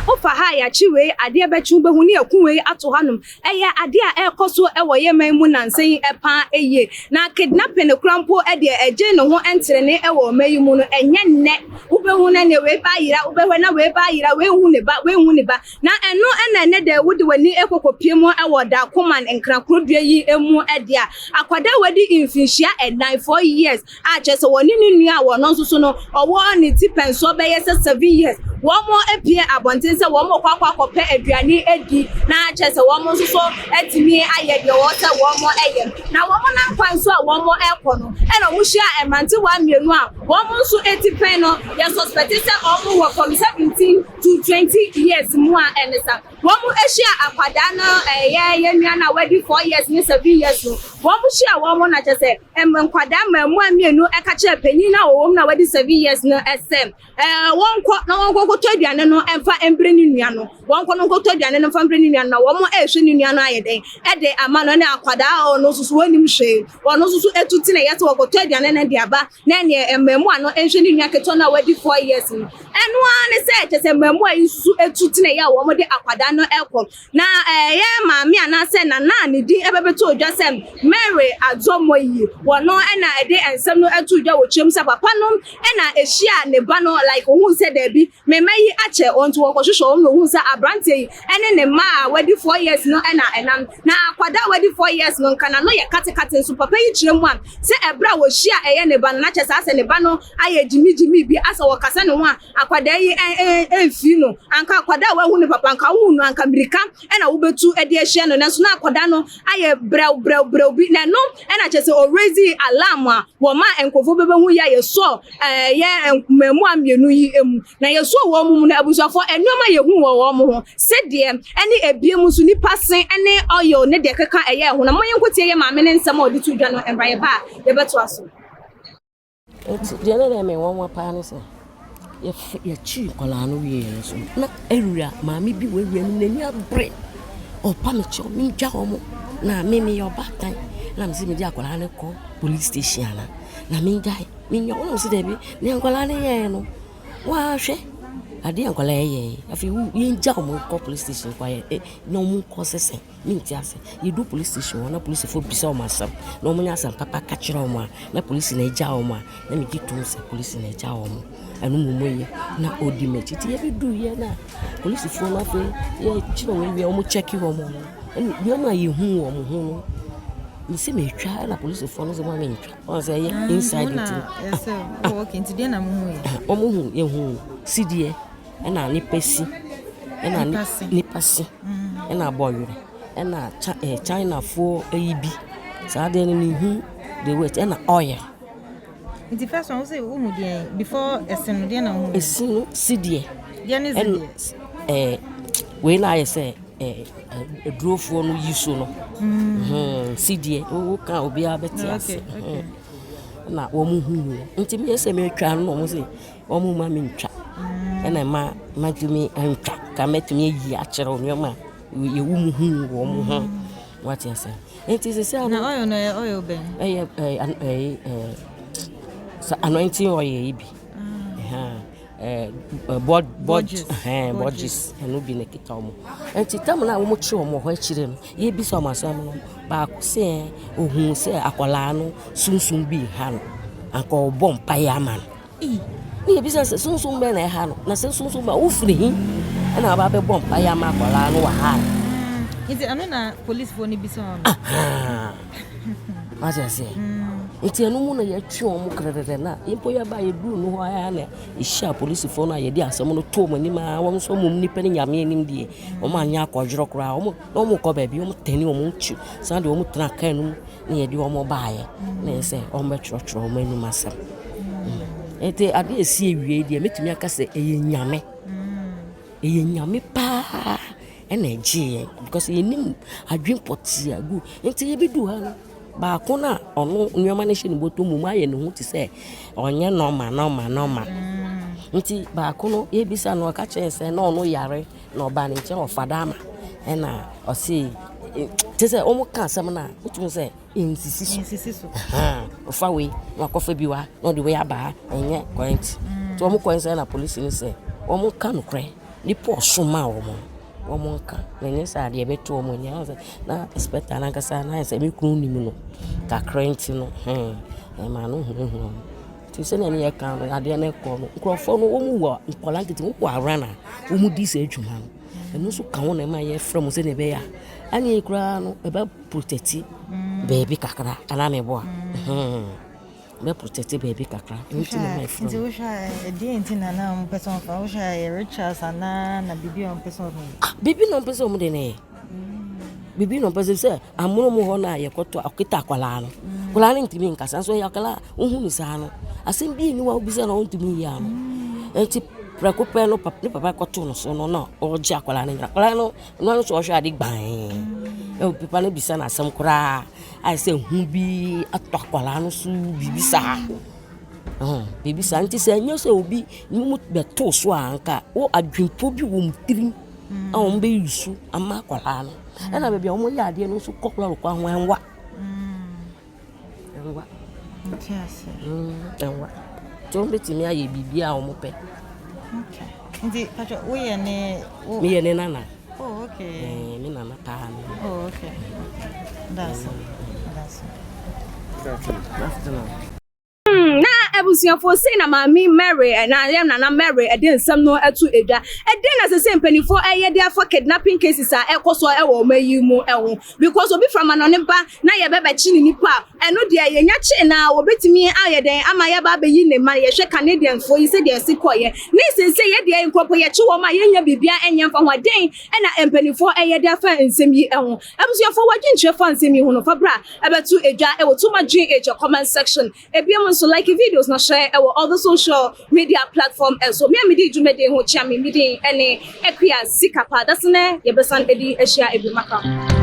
Wofa ha a yɛakye wei, adeɛ bɛkye wobɛhu ne yɛako wei ato hanom. Ɛyɛ adeɛ a ɛrekɔ so wɔ yɛn man mu nnansa yi paa yie. Na kidnapping koraa mpo deɛ ɛgye ne ho ntrene wɔ ɔman yi mu no, ɛnyɛ nnɛ. Wobɛhu na neɛ wei ba ayera, wobɛhwɛ na wei ba ayera, wei nhu ne ba, wei nhu ne ba. Na ɛno na ɛnnɛ da yi wode w'ani rekɔkɔpue mu wɔ Dakoman Nkrakorodua yi mu deɛ a, akwadaa a wadi mfinhyia ɛnan, 4 years, a kyerɛ sɛ wɔne ne nua a wɔno nso so no ɔwɔ ne ti pɛnsoɔ bɛyɛ sɛ 7 years, wɔn apue abɔnten sɛ wɔn kɔ akɔ akɔpɛ aduane adi na kyerɛ sɛ wɔn nso so atumi ayɛ deɛ wɔn sɛ wɔn yɛ. Na wɔn nam kwan so a wɔn rekɔ no, ɛna wɔn hyia mmerantewa mmienu a wɔn nso ti pɛn no, yɛ suspect sɛ wɔn wɔ from 17 to 20 years mu a ɛne sa wɔn ahyia akwadaa no, ɛyɛ yɛn nua no a wadi 4 years ne 7 years no. Wɔn hyia wɔn na kyerɛ sɛ nkwadaa mmaamua mmienu ɛka kyerɛ panyin no a wɔwɔ mu na wadi 7 years no ɛsɛ wɔn kɔ na wɔn kɔ kɔtɔ aduane no ɛmfa mbere ne nua no. Wɔn kɔ no nkɔtɔ aduane no mfa mbere ne nua no na wɔn ɛrehwɛ ne nua no ayɛ dɛn ɛde ama no. Ɛne akwadaa a ɔno nso so wɔnim hwee, ɔno nso so etu tena yɛ sɛ wɔkɔtɔ aduane no de aba na ɛneɛ mmaamua no nhwɛ ne nua ketewa no a wadi 4 years no. Ɛno ara ne sɛ kyerɛ sɛ mmaamua yi nso etu tena yɛ a wɔn de akwadaa no ɛkɔ. Na ɛyɛ maame anaasɛ nana a ne din ɛbɛbɛtɔ odwa sɛ Mary Adzɔmɔ yi, wɔno ɛna ɛde nsɛm no ɛto dwa wɔ kyerɛm sɛ papa no ɛna ehyia ne ba no, like ohun sɛ daabi, mmarima yi akyɛ wɔn, nti wɔkɔhwehwɛ wɔn na ohun sɛ aberanteɛ yi ɛne ne mma a wadi 4 years no ɛna ɛnam. Na akwadaa a wadi 4 years no nka n'ano yɛ katekate, nso papa yi kyerɛ mu a sɛ ɛberɛ a wɔhyia ɛyɛ ne ba no, na kyerɛ sɛ asɛ ne ba no ayɛ gyimigyimi bi, asɛ wɔkasa ne ho a akwadaa yi ɛmfi no. Anka akwadaa a wahu ne papa, anka wohu no, anka mmirika ɛna wobɛtu ɛde ahyia no, nanso na akwadaa no ayɛ brɛw brɛw brɛw bi. Na ɛno ɛna kyerɛ sɛ ɔraise alarm a wɔma nkurɔfoɔ bɛbɛhu yi a yɛsɔ ɛyɛ mmaamua mmienu yi mu. Na yɛsɔ wɔn mu no, abusuafoɔ, nneɛma yɛhu wɔ wɔn ho sɛdeɛ ɛne ebiem nso nipa se ɛne oil ne deɛ keka ɛyɛ ɛho. Na mo yɛn nkotie yɛ maame ne nsɛm a ɔde to dwa no mbra yɛ ba a yɛbɛtoa so. Nti deɛ ne deɛ me nwanwa paa ne sɛ yɛkyi nkwadaa no wieɛ no so na awura maame bi wɔ awura no n'ani abere, ɔpa me kyɛw mengya wɔn na me meyɛ ɔbaatan na mese mede akwadaa no kɔ police station ana na mengyae menya wɔn. Sɛ daabi, nea nkwadaa no yɛɛ no wɔahwɛ adeɛ a nkwadaa yɛɛ, afei yɛngya wɔn kɔ police station kɔ ayɛ na wɔn nkɔ sɛsɛ mente ase. Yɛdu police station hɔ na polisifoɔ bisa wɔn asɛm na wɔn nyɛ asɛm papa ka kyerɛ wɔn a na polisi na agya wɔn a na megye tom sɛ polisi na agya wɔn. Ɛno mmom yɛ na ɔdi m'akyi. Nti yɛbɛduiɛ no a polisifoɔ no afei yɛkyerɛ wɔn wie a wɔn kyɛke wɔn no, ɛne nneɛma a yɛhu wɔn ho no, mesɛ metwa ɛna polisifoɔ no sɛ ma mentwa wɔn sɛ ɛyɛ inside. Nti wɔn hu yɛhu sideɛ ɛna nipa si ɛna nipa si ɛna abɔwerɛ ɛna Chinafoɔ ayi bi saa adeɛ no mehu the weight ɛna oil. Nti first one, wo sɛ wohu deɛn before ɛse no? Deɛn na wohu? Ɛsi no sideɛ. Deɛ ne ɛna deɛ? Wei na ayɛ sɛ adurofoɔ no yi so no. Sideɛ woka obiara bɛte ase na wɔn hu nti meyɛ sɛ metwa no na wɔn sɛ wɔn ma mentwa, ɛna ma matumi antwa ka mɛtumi ayi akyerɛ wo nneɛma a yɛwo mu hu wɔn ho, wate ase. Nti sisi ano. Na oil no, ɛyɛ oil bɛn? Ɛyɛ ɛɛ ɛɛ ɛɛ sa anointing oil yi bi, ɛɛ bɔ bɔ ɛhɛn Borges, ɛno bi na kita wɔn. Nti tam na wɔn kye wɔn wɔ hɔ akyire no, yɛbisa wɔn asɛm no, baako sɛ ohun sɛ akwadaa no sunsun bi ha no, anka ɔbɔ mpaeɛ ama no. Ne yɛbisa sɛ sunsun bɛn na ɛha no, na sɛ sunsun bɛn wofiri hi ɛna aba abɛbɔ mpaeɛ ama akwadaa no wɔ ha no. Nti ɛno na polisifoɔ no bisa wɔn? Wate aseɛ? Nti ɛno mu na yɛtwe wɔn krɛdɛdɛ na mpo yɛba yɛduru no hɔ ara na yɛhyia polisifoɔ no a yɛde asɛm no too wɔn anim a wɔn nso mmom nnipa no Nyame anim deɛ wɔn anyɛ akɔdworɔ koraa. Wɔn na wɔn kɔ baabi, wɔn tɛni wɔn akyi san de wɔn tena kaa no mu na yɛde wɔn baeɛ na yɛ sɛ wɔn bɛtwerɛtwerɛ wɔn anim asɛm. Nti adeɛ a ɛsi awie deɛ, mɛtumi aka sɛ ɛyɛ Nyame, ɛyɛ Nyame paa ɛna ɛgyee yɛn because yɛnim adwene pɔtee a gu. Nti yɛbɛduu ha no, baako no a ɔno nneɛma no hyɛ ne bɔtɔ mu mu ayɛ ne ho te sɛ ɔnyɛ normal normal normal. Nti baako no yɛbisa no, ɔka kyerɛ sɛ na ɔno yare na ɔbaa ne nkyɛn ɔfa dama ɛna ɔse te sɛ wɔn ka asɛm no a wotumi sɛ nsisi so. Nsisi so. Ɔfa wei na wakɔfa bi wa na ɔde wei aba ha, ɛnyɛ correct. Nti wɔn kɔn sɛ na polisi no sɛ wɔn ka nokorɛ. Nnipa a ɔsomaa wɔn no, wɔnka na ɛnyɛ saa deɛ ɛbɛto wɔn ani. Ahụ sɛ na inspector no ankasa na ayɛ sɛ me kunu nim no kakra nti no, hmm, ɛmaa no hunahuna wɔn. Nti sɛdeɛ ne yɛka no, adeɛ no kɔ no, nkurɔfoɔ no wɔn wɔ nkwadaa nketewa, wɔn wɔ aran a wɔdi saa adwuma no. Ɛno nso ka ho na ɛma yɛfrɛ wɔn sɛdeɛ ɛbɛyɛ a anyɛ koraa no ɛbɛ protect baabi kakra anaa meboa. Hmm. Bɛ protect baabi kakra. Ɛno nti na ɛma yɛfrɛ Nti wohwɛ a, ɛdeɛn nti na na wɔpɛ sɛ wɔfa? Wohwɛ a ɛyɛ rituals anaa na biribi a wɔpɛ sɛ wɔyɛ? Ah, biribi na wɔpɛ sɛ wɔde no yɛ. Biribi na wɔpɛ sɛ sɛ amono mu hɔ no a yɛkɔtɔ ɔkita akwadaa no. Akwadaa no ntumi nkasa nso ɛyɛ akwadaa a wohu no saa no. Asɛm bi nni hɔ a wobisa no a ɔntumi nyi ano. Nti prɛko pɛ no ne papa kɔtoo no so no na ɔregye akwadaa no nyina. Akwadaa no ɔno ara nso ɔhwɛ ade gbann. Ɛna papa no bisa no asɛm koraa ayɛ sɛ hu bi atɔ akwadaa no so biribi saa. Biribi saa nti sɛ ɛnyɛ sɛ obi ne mu bɛtoo so a anka wo adwempo bi wɔ wɔn tirim a wɔn bɛ use ama akwadaa no. Ɛna baabi a wɔyɛ adeɛ no nso kɔ lɔre kwan ho ɛnwa. Ɛnwa. Nte ase. Ɛnwa. Nti wɔn bɛtumi ayɛ biribi a wɔn pɛ. Okay. Nti Patrick, woyɛ ne wo. Meyɛ ne nana. Oh, okay. Eh, me nana paa ne. Oh, okay. That's it. That's it. Good afternoon. Na abusuafoɔ, sei na Maame Mary na yɛn Nana Mary ɛde nsɛm no ato edwa. Ɛdɛn na sɛ mpanimfoɔ ɛyɛ de afa kidnapping cases a ɛkɔ so ɛwɔ ɔman yi mu ɛho? Because obi fra ma no ne ba na yɛbɛbɛkye ne nipa a, ɛno deɛ yɛnya kye na wɔbɛtumi ayɛ dɛn ama yɛba abɛyi ne ma? Yɛhwɛ Canadianfoɔ yi sɛdeɛ ɛsi kɔyɛ ne sese yɛ deɛ, nkurɔfoɔ yɛkye wɔn a yɛnya biribia ɛnyɛ mfa ho. Ɛdɛn ɛna mpanimfoɔ ɛyɛ de afa nsɛm yi ɛho? Abusuafoɔ, wadwenkyerɛ fa nsɛm yi ho no, fa bra ɛbɛto edwa ɛwɔ Tuma GH comment section. Ebiom nso, like videos na share ɛwɔ all the social media platform. Ɛso me a medi dwumadie ho kyia me, medin ɛne Akua Sikapa. Dasene yɛbɛsan edi ahyia ebi maka.